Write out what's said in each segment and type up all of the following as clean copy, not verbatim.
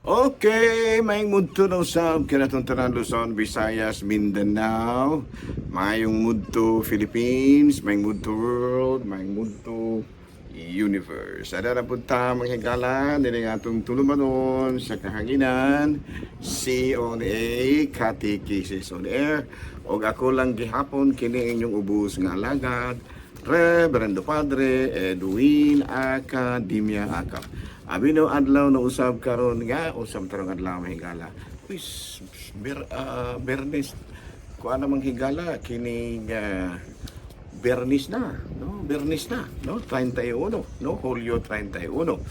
Okay, maayong mudto na usab kanatong tanan, Luzon, Visayas, Mindanao, maayong mudto Philippines, maayong mudto world, maayong mudto universe. Ada na punta mga higala, dili nga atong tulumanon sa kahanginan, C on A, Catechesis on Air, og ako lang gihapon kini inyong ubos nga alagad, Reverendo Padre Edwin Academia Acap. Abi no adlaw na usab karon nga usab tarong adlaw, mga higala. Uy, Bernes kuan namang higala kini nga Bernis na, no? Bernis na, no? 31, no? Hulyo 31. No,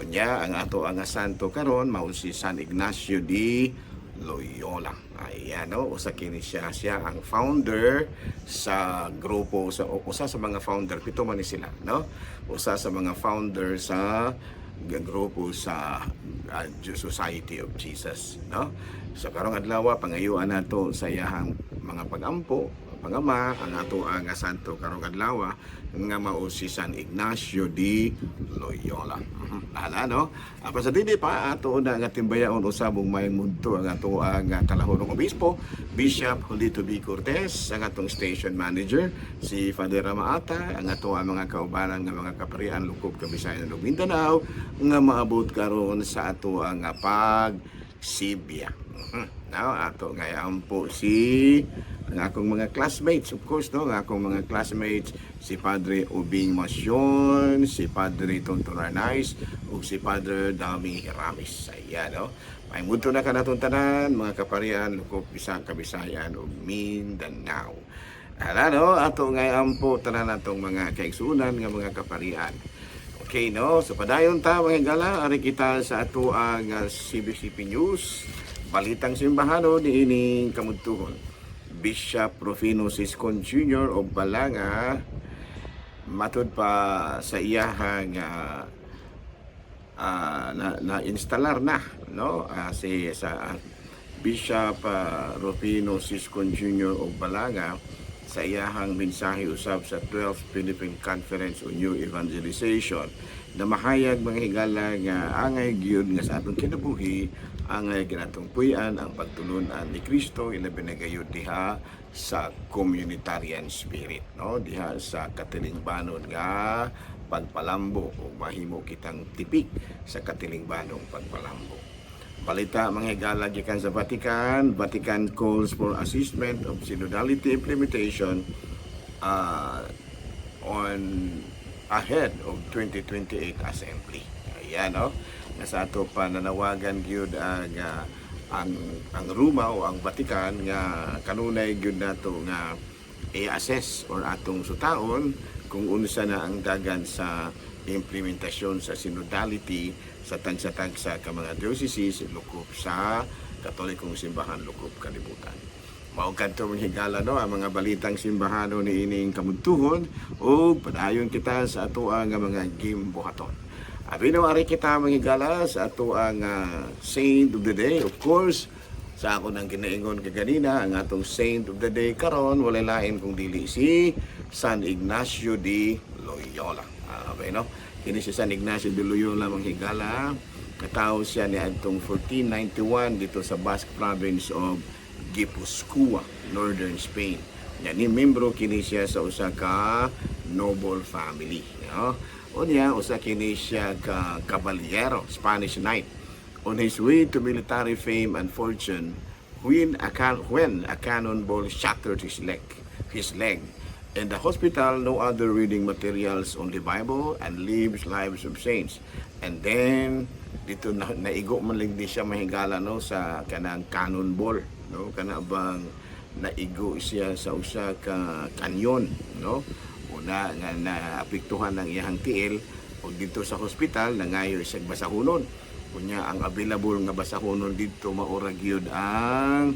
nya ang ato ang santo karon mao si San Ignacio de Loyola. Ayan, no? Usa kini siya, siya ang founder sa grupo sa usa sa mga founder, pito man ni sila, no? Usa sa mga founder sa grupo sa Society of Jesus, no? So karong adlaw pangayuan nato sa iyahang mga pagampo, pangama ang ato ang santo karong adlaw nga mao si San Ignacio de Loyola. Hala, no? Apan sa dili pa ato na nga timbayaon usab ug maayong mudto ang ato ang kalahurong obispo, Bishop Julito B. Cortez, ang atong station manager si Father Ramaata, ang ato ang mga kaubanan nga mga kaparian lukop Kabisayan ug Mindanao nga maabot karon sa ato ang pagsibya. Now, ato nga po si ang akong mga classmates, of course, no, ang akong mga classmates, si Padre Ubing Masyon, si Padre Tonton Arnaiz, ug si Padre Dami Ramis. Ayan, no? May mudto na kanatong tanan, mga kaparian, lukop bisang Kabisayan ug Mindanao. Ala, no, ato nga ampo tanan natong mga kaigsuonan nga mga kaparian. Okay, no? So padayon ta, mga higala, ari kita sa ato ang CBCP News, Balitang Simbahano niining kamudtuhon. Bishop Rufino Siscon Jr. of Balanga, matud pa sa iyahang na, na-instalar na, no, si sa Bishop Rufino Siscon Jr. of Balanga, sa iyahang mensahe usab sa 12th Philippine Conference on New Evangelization, na mahayag, mga higala, nga angay gyud nga sa atong kinabuhi angay ginatong puy-an ang pagtulunan ni Kristo, ilabi na gayud diha sa communitarian spirit, no, diha sa katilingbanon nga pagpalambo ug mahimo kitang tipik sa katilingbanong pagpalambo. Balita, mga higala, gikan sa Vatican. Vatican calls for assessment of synodality implementation on ahead of 2028 assembly. Ayan, no? Nga sa ato pa nanawagan gyud ang Roma o ang Vatican nga kanunay gyud nato nga i-assess or atong sutaon kung unsa na ang dagan sa implementasyon sa synodality sa tagsa-tagsa ka mga dioceses lukop sa Katolikong Simbahan lukop kalibutan. Mao kadto, mga higala, no, ang mga balitang simbahano ni ining kamudtuhon ug padayon kita sa atoang nga mga gimbuhaton. Abi no ari kita, mga higala, sa atoang saint of the day. Of course, sa ako nang ginaingon kaganina, ang atong saint of the day karon walay lain kung dili si San Ignacio de Loyola. Okay, no? Kini si San Ignacio de Loyola, mga higala. Katawo siya ni adtong 1491 dito sa Basque province of Gipuzkoa, northern Spain. Nya ni membro kini siya sa usa ka noble family, no? Unya usa kini siya ka kabalyero, Spanish knight. On his way to military fame and fortune, when a cannonball shattered his leg. In the hospital, no other reading materials, only Bible and lives of saints. And then, dito na, naigo man lang di siya, mahigala, no, sa kanang cannonball, no, kana bang naigo siya sa usa ka kanyon, no, una nga naapektuhan ng iyang tiil ug dito sa hospital nangayo siya basahunon. Unya ang available nga basahunon didto mao ra gyud ang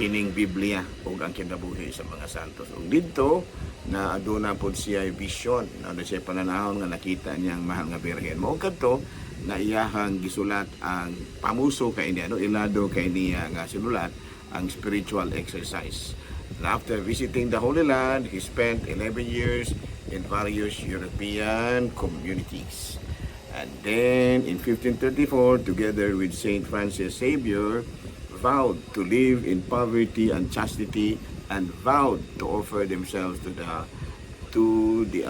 kining Biblia ug ang kinabuhi sa mga santos. Ug didto na aduna pod siya vision, na siya pananahon nga nakita niya ang Mahal nga Birhen. Mao kadto na iyahang gisulat ang pamuso kay niya, no, ilado kay niya nga sinulat ang Spiritual Exercise. And after visiting the Holy Land, he spent 11 years in various European communities. And then in 1534, together with Saint Francis Xavier, vowed to live in poverty and chastity and vowed to offer themselves to the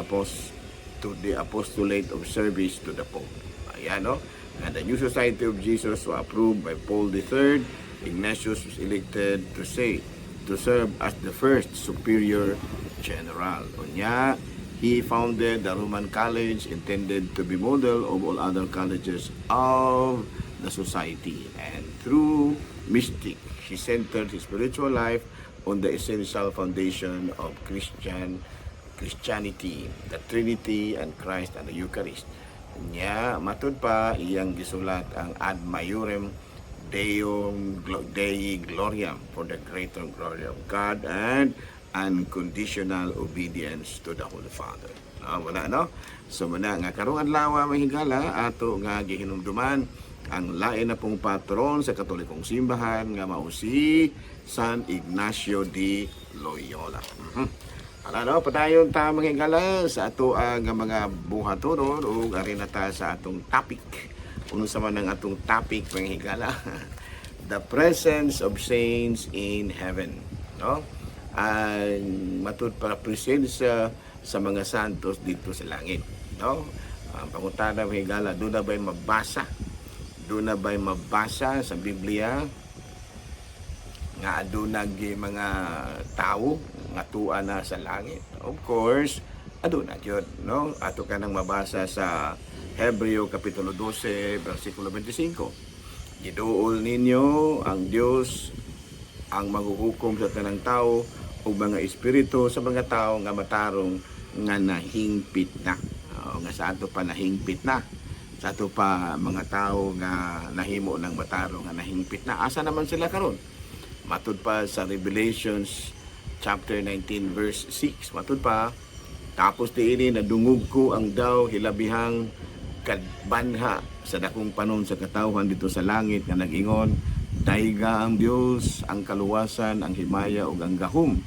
apostolate of service to the Pope. Ayan, no? And the New Society of Jesus was approved by Paul III. Ignatius was elected to serve as the first superior general. Unya, he founded the Roman College, intended to be model of all other colleges of the society. And true mystic, he centered his spiritual life on the essential foundation of Christianity, the Trinity and Christ and the Eucharist. Nya, matud pa iyang gisulat ang Ad Maiorem Dei Gloriam, for the greater glory of God and unconditional obedience to the Holy Father. No, wala, no? So muna nga karong adlaw, mga higala, ato nga gihinumduman ang lain na pong patron sa Katolikong Simbahan nga mao si San Ignacio de Loyola. Ala no, padayon ta, mga higala, sa ato ang mga buhatonon ug ari na ta sa atong topic. Unsa man ang atong topic, mga higala? The presence of saints in heaven, no? Ang matud para presensya sa mga santos dito sa langit, no? Ang pangutana, mga higala, duna ba'y mabasa? Duna ba'y mabasa sa Biblia nga aduna gyud mga tao nga tua na sa langit? Of course, aduna gyud, no? Ato ka nang mabasa sa Hebreo kapitulo 12 bersikulo 25. "Giduol ninyo ang Dios ang maghuhukom sa tanang tao ug mga espiritu sa mga tao nga matarong nga nahingpit na." Oo, nga sa ato pa nahingpit na. Sa ato pa mga tao nga nahimo ng matarong nga nahingpit na. Asa naman sila karon? Matud pa sa Revelations chapter 19 verse 6. Matud pa, "Tapos niini nadungog ko ang daw hilabihang kadbanha sa dakong panon sa katawhan dito sa langit nga nag-ingon, 'Dayga ang Dios, ang kaluwasan, ang himaya ug ang gahom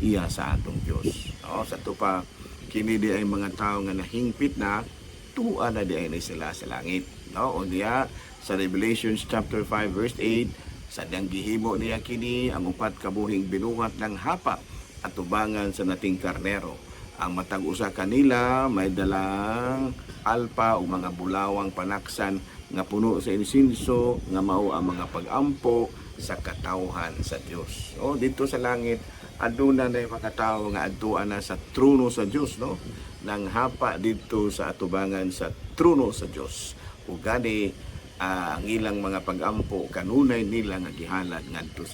iya sa atong Dios.'" No, sa ato pa kini di ay mga tao nga nahingpit na, tuwa na di ay ni sila sa langit. No, o diya sa Revelations chapter 5 verse 8, "Sadyang gihimo niya kini, ang upat ka buhing binuhat ng hapa at tubangan sa nating karnero. Ang matag usa kanila may dalang alpa o mga bulawang panaksan nga puno sa insinso nga mao ang mga pagampo sa katawhan sa Dios." Oh, dito sa langit aduna na yung mga tao nga adtuan na sa trono sa Dios, no? Nang hapa dito sa atubangan sa trono sa Dios. Ug gani ang ilang mga pagampo kanunay nila nga gihalad ngadto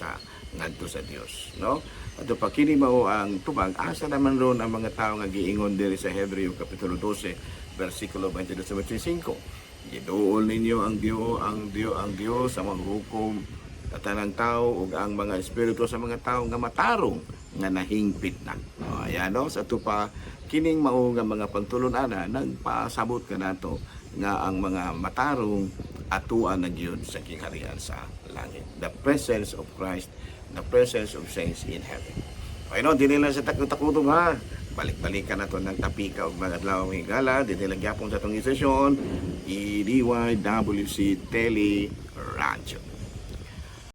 sa Dios, no? Ato pa kini mao ang tubag. Asa naman ron ang mga tao nga giingon diri sa Hebreo kapitulo 12 bersikulo 22 sa 25? "Giduol ninyo ang Dios, ang Dios, ang Dios ang maghukom sa tanang tao ug ang mga espiritu sa mga tao nga matarong nga nahingpit na." O, ayan, no, sa ato pa kining mao nga mga pagtulon-ana nagpasabot kanato nga ang mga matarong atuan na gyud sa gingharian sa langit. The presence of Christ, the presence of saints in heaven. Okay, no, dili lang sa takot-takutom ha. Balik-balikan na to ng tapika ug mga adlaw, higala, dili lang gyapon sa atong istasyon, EDYWC Tele Radyo.